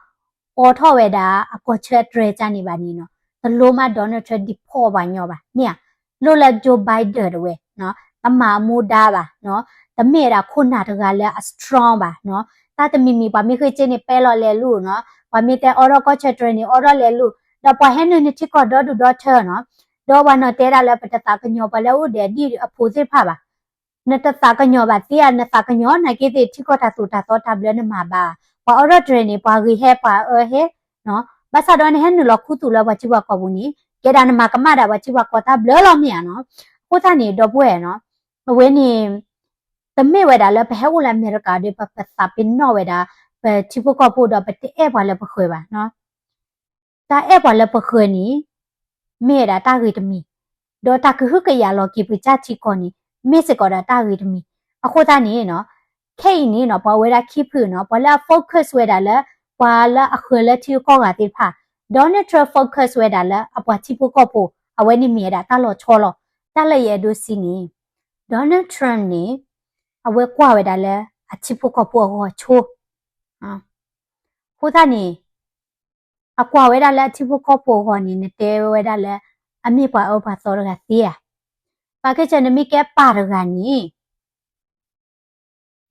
အိးထီၣ်ဝဲဒၣ်အကီၢ်ဆၢအတြဲၤကါန့ၣ်ဘၣ်န့ၣ်နီၤ တလိၣ်မး Donald Trump deport ပှၤညီဘၣ်, မ့ၢ်ဧါ. လိၣ်လၢ Joe Biden တဝဲနီၤ တမၤအမူဒါဘၣ်နီၤ, တမ့ၢ်ဝဲဒၣ်ခိၣ်နၢ်တဂၤလၢအ strong ဘၣ်နီၤ. တၢ်တမံၤမံၤ ပှၤမ့ၢ်ဃ့စ့န့ၣ် ပဲလီၤလဲၤလိာ်နီၤ, ပှၤမ့ၢ်တဲအိးထီၣ်ကီၢ်ဆၢတြဲၤန့ၣ် အိးထီၣ်လဲၤလိာ်, ဒီးပှၤဟဲနုာ်နထံကီၢ်ဒီဒူၣ်ဒီထၢနီၤ. ဒီးပှၤနီၢ်တဲဒၣ်လၢပတသးကညီၤ ပှၤလၢအအိၣ်ဒီးအဒံၣ်အဖိသ့ၣ်တဖၣ်ဘၣ်. နတသးကညီၤဘၣ်သ့ဧါ, နသးကညီၤနာ်က့သ့ၣ် ထံကီၢ်တၢ်သိၣ်တၢ်သီတၢ်ဘျၢနမၤဘၣ်, ပှၤအိးထီၣ်တြဲၤန့ၣ် ပှၤဂ့ၤဟဲပှၤအၢဟဲ, ဘၣ်ဆၣ်ဒီးနဟဲနုာ်လီၤခူသူၣ်လၢပှၤထံပှၤကီၢ်ပူၤန့ၣ် ကဲဒၣ်နမၤကမၣ်ဒၣ်ပှၤထံပှၤကီၢ်တၢ်ဘျၢလီၤ မ့ၢ်ဧါနီၤ. အဃိသတးန့ၣ် ဒီပုၢ်ဝဲၢ်နီၤ, အဝဲန့ၣ် တမ့ၢ်ဝဲဒၣ်လၢပဟဲအိၣ်လၢအမဲရကၤဒီး ပပသးပ့ၤနီၣ်ဝဲဒၣ် ပထံဖိကီၢ်ဖိဒီးပတအဲၣ်ပှၤလၢပဃၢၤဘၣ်နီၤ. တၢ်အဲၣ်ပှၤလၢပဃၢၤန့ၣ် မ့ၢ်ဝဲဒၣ်တၢ်ဂ့ၤတမံၤ, ဒီးတၢ်ကဟုကယာ်လီၤက့ၤပကစၢ်ထံကီၢ်န့ၣ် မ့ၢ်စ့ၢ်ကီးဒီးတၢ်ဂ့ၤတမံၤ. အဃိသတးန့ၣ်နီၤ, ခဲအံၤန့ၣ်နီၤ ပှၤဝဲဒၣ်ခံဖုနီၤ, ပှၤလၢအ focus ဝဲဒၣ်လၢ ပှၤလၢအဃၢၤလၢထံဂုၤကီၢ်ဂၤသ့ၣ်တဖၣ်, Donald Trump focus ဝဲဒၣ်လၢအပှၤထံဖိကီၢ်ဖိ, အဝဲန့ၣ်မ့ၢ်ဝဲဒၣ်တၢ်လီၤဆီလီၤ. တၢ်လၢယအဲၣ်ဒိးစံးန့ၣ် Donald Trump န့ၣ် အဝဲကွၢ်ဝဲဒၣ်လၢအထံဖိကီၢ်ဖိအဂီၤဆိ အဃိသတးန့ၣ် အကွၢ်ဝဲဒၣ်လၢအထံဖိကီၢ်ဖိအဂီၢ်န့ၣ် နတဲဝဲဒၣ်လၢ အမ့ၢ်ပှၤအၢပှၤသီတဂၤသ့ဧါ. ဘၣ်က့ၤစၢၤနမ့ၢ်ကဲပၢ်တဂၤန့ၣ်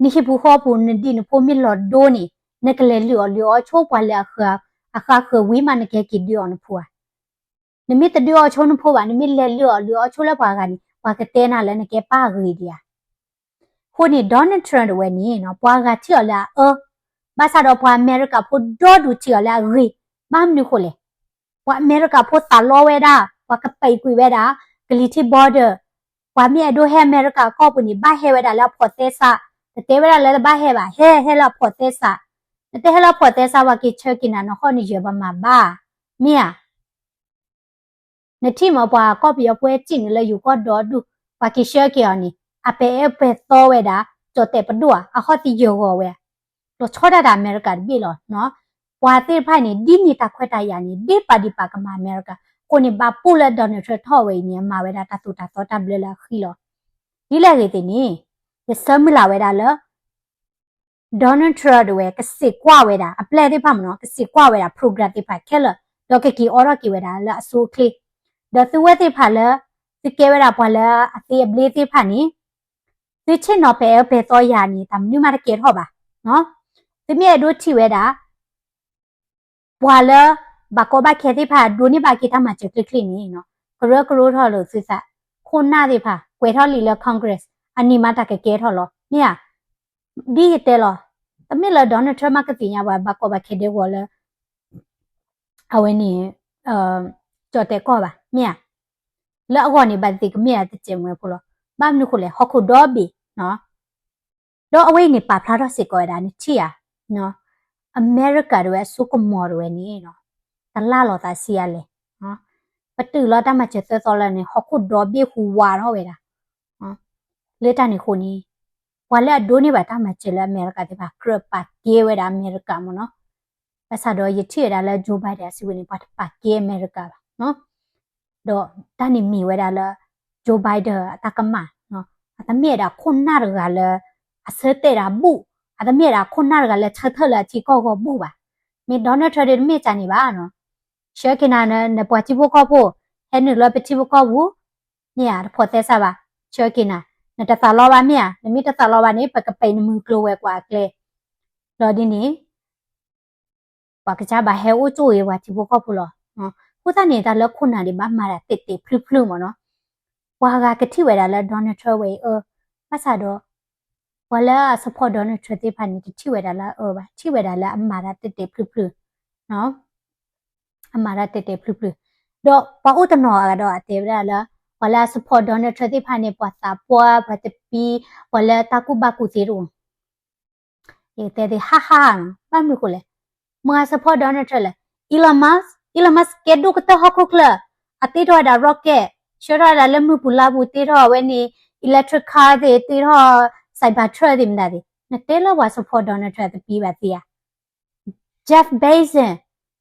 နဟံၣ်ပူၤဃီပူၤ နဒံၣ်နဖိမ့ၢ်လီၤဒိန့ၣ် နကလဲၤလုၢ်အီၣ်လုၢ်အီဆိပှၤလၢအဃၢၤဃၢၤဝံၤမး နကဟဲက့ၤဒုးအီၣ်နဖိဧါ. နမ့ၢ်တဒုးအီၣ်ဆိနဖိဘၣ်, နမ့ၢ်လဲၤလုၢ်အီၣ်လုၢ်အီၣ်ဆိလၢပှၤဂၤန့ၣ် ပှၤကတဲနၤလၢနကဲပၢ်အဂ့ၤဒံးဧါ. အဃိန့ၣ် Donald Trump တဝဲန့ၣ် ပှၤဂၤထံၣ်အီၤလၢအအၢ, ဘၣ်ဆၣ်ဒီးပှၤအမဲရကၤဖိဒီဒူၣ်ထံၣ်အီၤလၢအဂ့ၤ, ဘၣ်မနုၤဃိလဲၣ်. ပှၤအမဲရကၤဖိသးလီဝဲဒၣ်, ပှၤကပဲာ်ကွံာ်ဝဲဒၣ် ကလံၤထံး border, ပှၤမ့ၢ်အဲၣ်ဒိးဟဲအမဲရကၤကီၢ်ပူၤန့ၣ် ဘၣ်ဟဲဝဲဒၣ်လၢအဖိးသဲစး, တတဲဝဲဒၣ်လၢတဘၣ်ဟဲဘၣ်, ဟဲဟဲလၢအဖိးသဲစး, နတဟဲလၢအဖိးသဲစး ပှၤက့ၤဆှၢက့ၤနၤ နဟီၣ်နယၢၤပှၤမၤဘၣ်, မ့ၢ်ဧါ. နထံၣ်မ့ၢ်ပှၤကီၢ်ပယီၤဖိဟဲစံၣ်နုာ်လၢယိၤကီၢ်ဒီဒူၣ်, ပှၤက့ၤဆှၢက့ၤအီၤန့ၣ် အပဲအဲၣ်ပဲသီဝဲဒၣ်, ကၠီၣ်တဲၣ်ပဒိၣ်ဧါ, အဟီၣ်သယၢၢ်ဂီၤဝဲ, လီၤဆီဒၣ်တၢ်အမဲရကၤတဘ့ၣ်လီၤ. ပှၤသ့ၣ်တဖၣ်န့ၣ် ဒ်န့ၣ်တၢ်ခွဲးတၢ်ယာ်န့ၣ် ဒ်ပာ်ဒံးပာ်ကမၣ်အမဲရကၤ, အဃိန့ၣ် ဘၣ်ပိၢ်လၢ Donald Trump ထီၣ်ဝဲအံၤန့ၣ် အမၤဝဲဒၣ်တၢ်သိၣ်တၢ်သီတၢ်ဘျၢလၢအဃံလီၤ. ဒ်လဲၣ်ဂ့ၤသ့ၣ်န့ၣ် ယဆၢမုၢ်လၢ်ဝဲဒၣ်လၢ Donald Trump တဝဲ ကစံးကွၢ်ဝဲဒၣ် အပျဲၢ်သ့ၣ်တဖၣ်မ့ၢ်နီၤ, ကစံးကွၢ်ဝဲဒၣ် program သ့ၣ်တဖၣ်ခဲလၢာ်, ဒီးကက့ၤအိးထီၣ်က့ၤဝဲဒၣ်လၢအဆိအချ့, ဒီးသုဝဲသ့ၣ်တဖၣ်လၢ သုကဲဝဲဒၣ်ပှၤလၢအသ့အဘျ့သ့ၣ်တဖၣ်န့ၣ်, သုဆ့ၣ်နီၤပဲာ်အၢပဲာ်သီယၤန့ၣ် တၢ်မနုၤမးတကဲထီၣ်ဘၣ်. သုမ့ၢ်အဲၣ်ဒိးထံၣ်ဝဲဒၣ် ပှၤလၢ ဘၣ်ကီဘၣ်ခဲသ့ၣ်တဖၣ် ဒိးန့ၢ်ဘၣ်က့ၤတၢ်မၤစၢၤချ့ချ့န့ၣ်, ကရၢကရိထီၣ်လိာ်သုသး, ခိၣ်နၢ်သ့ၣ်တဖၣ် ကွဲးထီၣ်လံာ်လၢ Congress, အန့ၣ်မးတၢ်ကကဲထီၣ်လီၤ, မ့ၢ်ဧါ. ဒ်ယတဲလီၤ, တမ့ၢ်လၢ Donald Trump မးကသ့ၣ်ညါပှၤဘၣ်ကီဘၣ်ခဲဒဲကဝီၤလၢ အဝဲန့ၣ် ကၠီၣ်တဲၣ်ကီၢ်ဘၣ်, မ့ၢ်ဧါ. လၢအဂီၢ်န့ၣ် ဘၣ်သ့ၣ်ကမ့ၢ်ဒၣ်တစဲးမွဲဖိလီၤ. ဘၣ်မနုၤဃိလဲၣ်, ဟီၣ်ခိၣ်ဒီဘ့ၣ် ဒီးအဝဲအံၤန့ၣ် ပာ်ဖျါထီၣ်စ့ၢ်ကီးဝဲဒၣ် နထံၣ်ဧါ, အမဲရကၤတဝဲအစိကမီၤတဝဲန့ၣ် တလၢ်လီၤသးဆံးအါလဲၣ်. ပတုာ်လီၤတၢ်မၤစၢၤသၢသီလၢန့ၣ် ဟီၣ်ခိၣ်ဒီဘ့ၣ်ဟူးဝးထီၣ်ဝဲဒၣ် လၢတၢ်န့ၣ်အဃိန့ၣ် ပှၤလၢအဒိးန့ၢ်ဘၣ်တၢ်မၤစၢၤလၢအမဲရကၤသ့ၣ်တဖၣ် ကြၢးပာ်ကဲဝဲဒၣ်အမဲရကၤမ့ၢ်နီၤ. ဘၣ်ဆၣ်ဒီးယထံၣ်ဝဲဒၣ်လၢ Joe Biden အစုပူၤန့ၣ် ပှၤတပာ်ကဲအမဲရကၤဘၣ်. ဒီးတၢ်န့ၣ်မ့ၢ်ဝဲဒၣ်လၢ Joe Biden အတၢ်ကမၣ်, အတမ့ၢ်ဝဲဒၣ်ခိၣ်နၢ်တဂၤလၢ အဆၢတဲာ်ဒၣ်ဘူၣ်, အတမ့ၢ်ဝဲဒၣ်ခိၣ်နၢ်တဂၤလၢဆၢထၢၣ်လၢအထံကီၢ်ဂီၤဘူၣ်ဘၣ်. မ့ၢ် Donald Trump ဒ်တမ့ၢ်ကန့ၣ်ဘၣ်နီၤ. ဆှၢက့ၤနၤ နပှၤထံဖိကီၢ်ဖိ, ဟဲနုာ်လၢပထံဖိကီၢ်ဖိ, မ့ၢ်ဧါ, တဖိးသဲစးဘၣ်, ဆှၢက့ၤနၤ, နတသးလီဘၣ်မ့ၢ်ဧါ, နမ့ၢ်တသးလီဘၣ်န့ၣ် ပကပဲာ်နမုၢ်ကျိၤဝဲၤကွာ်အကျဲ, ဒီးဒ်န့ၣ် ပှၤကစၢ်ဘၣ်ဟဲအိၣ်ကၠိၣ်ဂ့ၤပှၤထံဖိကီၢ်ဖိလီၤ. အဃိသတးန့ၣ် တၢ်လၢခိၣ်နၢ်ဒံးဘၣ်မၤတၢ်တဲာ်တဲာ်ဖျုးဖျုးမ့ၢ်နီၤ. ပှၤဂၤကထံၣ်ဝဲဒၣ်လၢ Donald Trump ဝဲအံၤအၢ, ဘၣ်ဆၣ်ဒီး ပှၤလၢအ support Donald Trump သ့ၣ်တဖၣ်န့ၣ် တထံၣ်ဝဲဒၣ်လၢအအၢဘၣ်, ထံၣ်ဝဲဒၣ်လၢအမၤတၢ်တဲာ်တဲာ်ဖျုးဖျုး အမၤတၢ်တဲာ်တဲာ်ဖျုးဖျုး, ဒီးပှၤအိၣ်တနီၤအဂၤဒီးအတဲဝဲဒၣ်လၢ ပှၤလၢအ support Donald Trump သ့ၣ်တဖၣ်န့ၣ် ပှၤသးပှၢ် ပှၤတပံၤ ပှၤလၢတၢ်ကူၣ်ဘၣ်ကူၣ်သ့တအိၣ်, ယတဲသ့ၣ်ဟးဟးနီၤ, ဘၣ်မနုၤဃိလဲၣ်, မ့ၢ်အ support Donald Trump လဲၣ်, Elon Musk, Elon Musk ကဲဒိၣ်ကတၢၢ်ဟီၣ်ခိၣ်ချၢ, အတ့ထီၣ်ဝဲဒၣ် rocket, ဆှၢထီၣ်ဝဲဒၣ်လၢမုၢ်ပူၤလါပူၤ တ့ထီၣ်ဝဲန့ၣ် electric car သ့ၣ် တ့ထီၣ် Cybertruck သ့ၣ်မတၤသ့ၣ်, နတဲလၢပှၤ support Donald Trump တပံၤဘၣ်သ့ဧါ. Jeff Bezos,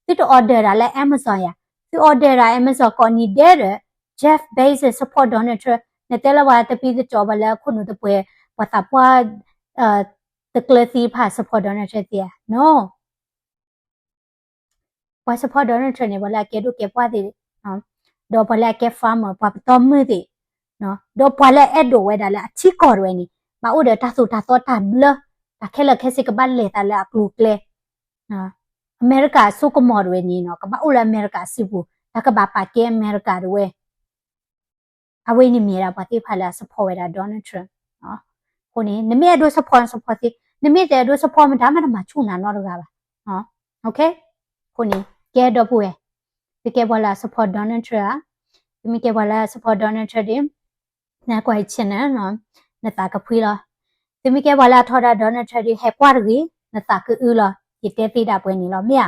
သုတ order တၢ်လၢ Amazon ယၤ, သု order တၢ် Amazon ကိးနံၤဒဲးဒီး Jeff Bezos support Donald Trump, နတဲလၢပှၤတပံၤတကီ ပှၤလၢအခိၣ်နူာ်တပှဲၤ ပှၤသးပှၢ် တကျၢၤသံတဖၣ် support Donald Trump သ့ဧါ, no. ပှၤ support Donald Trump န့ၣ် ပှၤလၢအကဲဒိၣ်ကဲပှၢ်သ့ၣ်, ဒီးပှၤလၢအကဲ farmer ပှၤပတီၢ်မုၢ်သ့ၣ်, ဒီးပှၤလၢအအဲၣ်ဒိးဝဲဒၣ်လၢအထံကီၢ်တဝဲန့ၣ် ဘၣ်အိၣ်ဒီးတၢ်သိၣ်တၢ်သီတၢ်ဘျၢ, တၢ်ခဲလၢာ်ခဲဆ့ကဘၣ်လဲၤသးလၢအကျိၤအကျဲ, အမဲရကၤအစိကမီၤတဝဲန့ၣ် ကဘၣ်အိၣ်လၢအမဲရကၤအစုပူၤ, တၢ်ကဘၣ်ပာ်ကဲအမဲရကၤတဝဲ အဝဲန့ၣ်မ့ၢ်ဒၣ်ပှၤသ့ၣ်တဖၣ်လၢအ support ဝဲဒၣ် Donald Trump. အဃိန့ၣ် နမ့ၢ်အဲၣ်ဒိး support support သ့, နမ့ၢ်တအဲၣ်ဒိး support မတၤမးတမၤဆူၣ်နၤနီတဂၤဘၣ်. အဃိန့ၣ် ကဲဒီပုၢ်ဝဲၢ်, သုကဲပှၤလၢအ support Donald Trump ဧါ, သုမ့ၢ်ကဲပှၤလၢအ support Donald Trump ဒီး နကွၢ်ယ channel နသးကဖှံလီၤ. သုမ့ၢ်ကဲပှၤလၢအထီဒါ Donald Trump ဒီး ဟဲကွၢ်တဂ့ၤ, နသးကအုလီၤ. ယတဲသ့ဒၣ်ပှဲၤန့ၣ်လီၤ မ့ၢ်ဧါ.